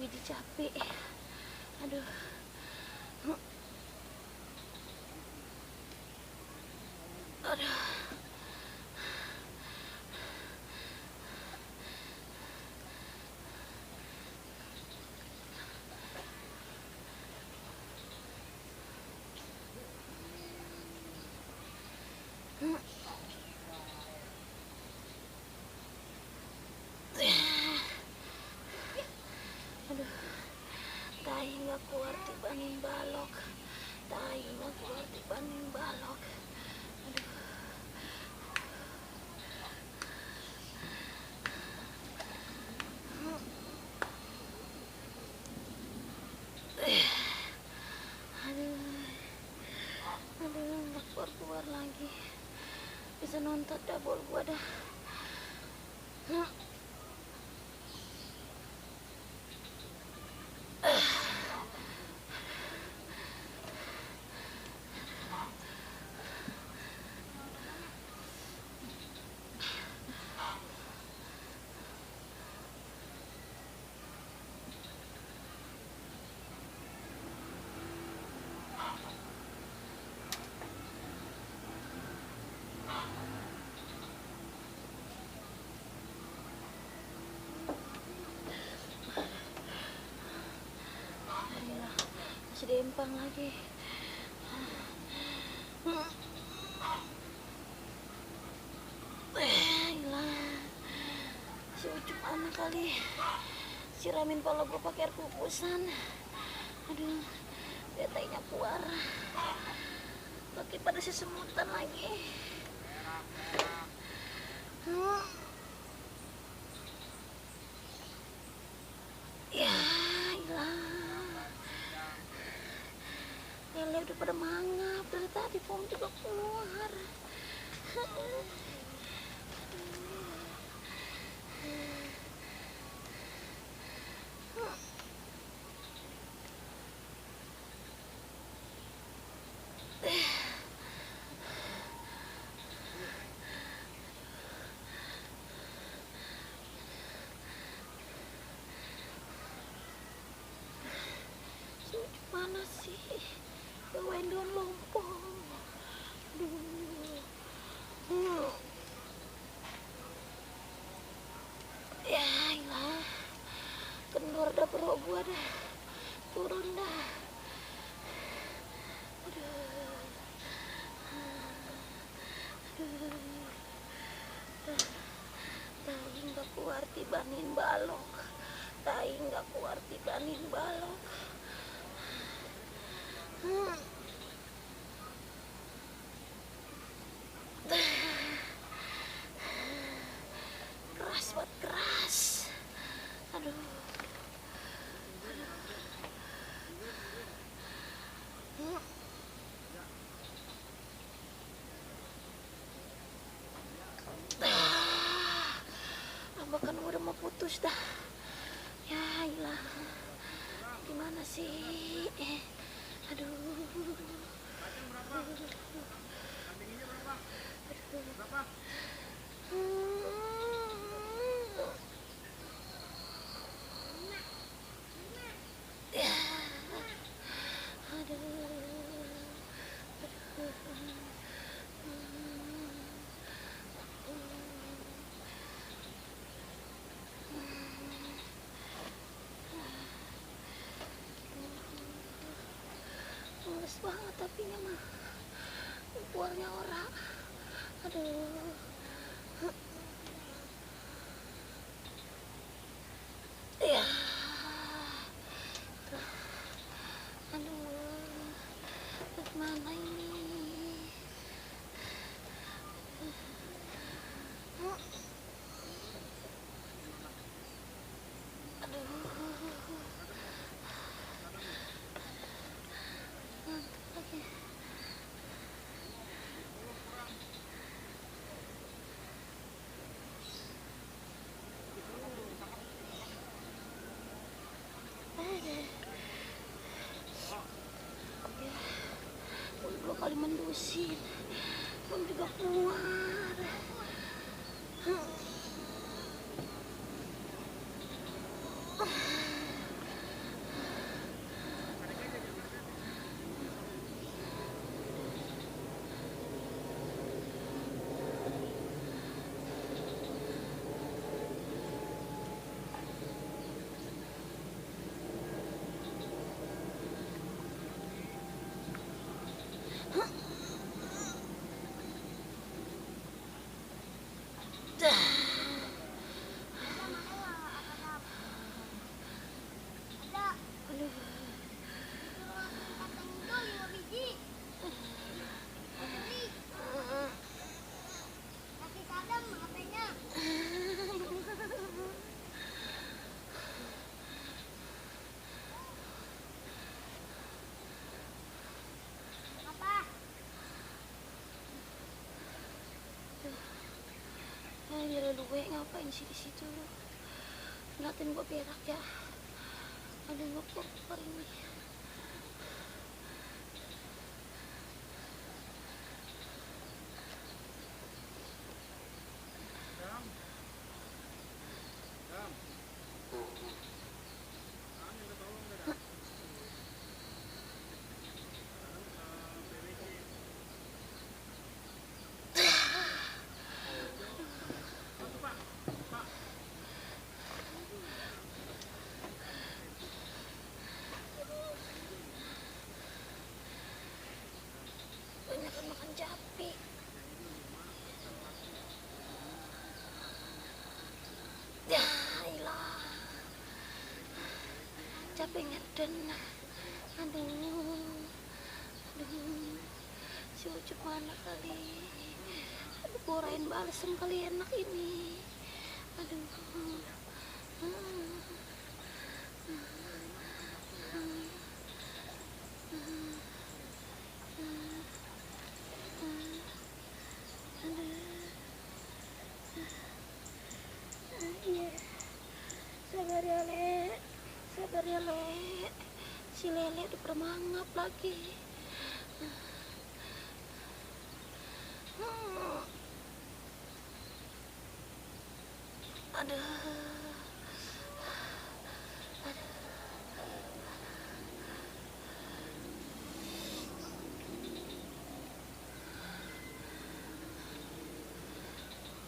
jadi capek. Aduh. Aduh. Aduh. Tai nggak keluar tibanin balok. Tai nggak keluar tibanin balok. Aduh. Aduh, nggak keluar lagi. Bisa nonton double gua dah. Masih diempang lagi. Hilang. Si Ucup mana kali siramin pala gue pakai air kukusan. Aduh, dia tainya keluar. Kaki pada sesemutan lagi. Ya, hilang. Lele udah pada mangap dari tadi, pom juga keluar. Mana sih? Bawain daun lompong. Aduh. Ya ilah. Kendor dah perut gua dah. Turun dah. Aduh. Tai nggak keluar tibanin balok. Tai nggak keluar tibanin balok. Keras buat keras. Aduh. Ambakan udah mau putus dah. Ya ilah. Gimana sih? Aduh. Males banget tapinya mah. Keluarnya orang. Aduh. Ya. Aduh. Bagaimana ini? Dua kali mendusin, belum juga keluar. Lele ngapain sih di situ lu? Ngeliatin gua berak ya. Ada gua keluar ini. Banyakan makan cabai. Ya ilah, capek ngeden. Aduh, si Ucup mana kali? Aduh, gorain balsem kali enak ini. Aduh, iya. Sabar ya Le, sabar ya Le. Si Lele udah bermangap lagi. Aduh.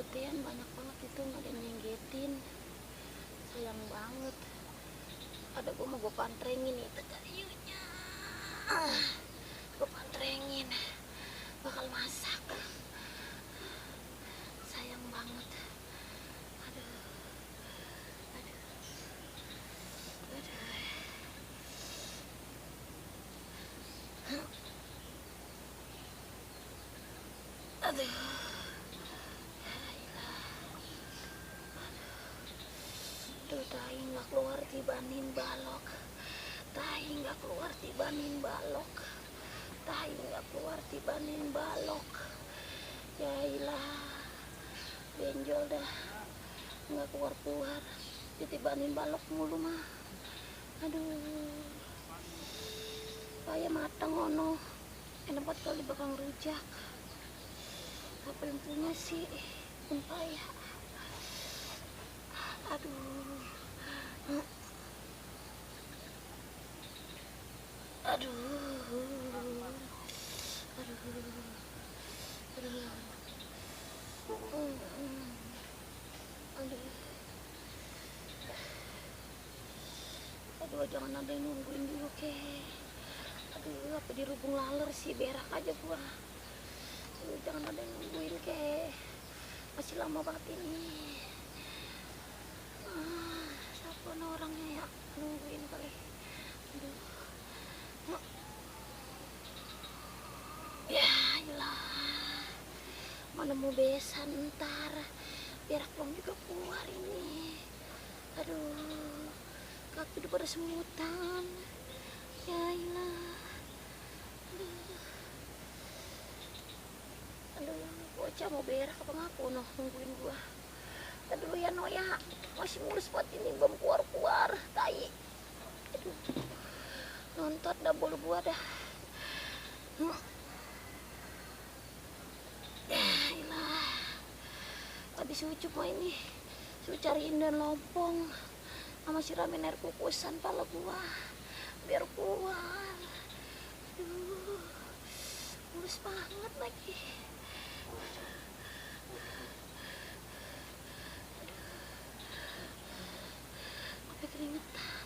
Ketean banyak banget itu, nggak ada yang nyenggetin. Sayang banget. Ada gua mau gua pantrengin itu kayunya. Gua pantrengin. Bakal masak. Sayang banget. Aduh. Aduh. Aduh. Aduh. Tuh tahi nggak keluar tibanin balok. Tahi nggak keluar tibanin balok. Tahi nggak keluar tibanin balok. Ya ilah, benjol dah, nggak keluar ditibanin balok mulu mah. Aduh, kayak matang ono, enak banget kali bakal rujak. Apa yang punya sih, pun payah. Aduh, aduh, aduh, aduh, jangan ada yang nungguin dulu ke. Aduh, apa dirubung laler sih, berak aja gua. Aduh, jangan ada yang nungguin ke. Masih lama banget ini. Siapa orangnya ya nungguin kali. Aduh. Ya ilah, mana mau besan ntar, berak belum juga keluar ini. Aduh, kaki udah pada semutan. Ya ilah, aduh, bocah mau berak apa ngaku noh nungguin gua. Aduh ya no ya, masih mulus buat ini belum keluar tai. Aduh, nonton double gua dah. Habis Ucup mah ini suruh cariin dan lompong sama siramin air kukusan pala gua biar keluar. Aduh, mulus banget lagi. Sampai keringetan.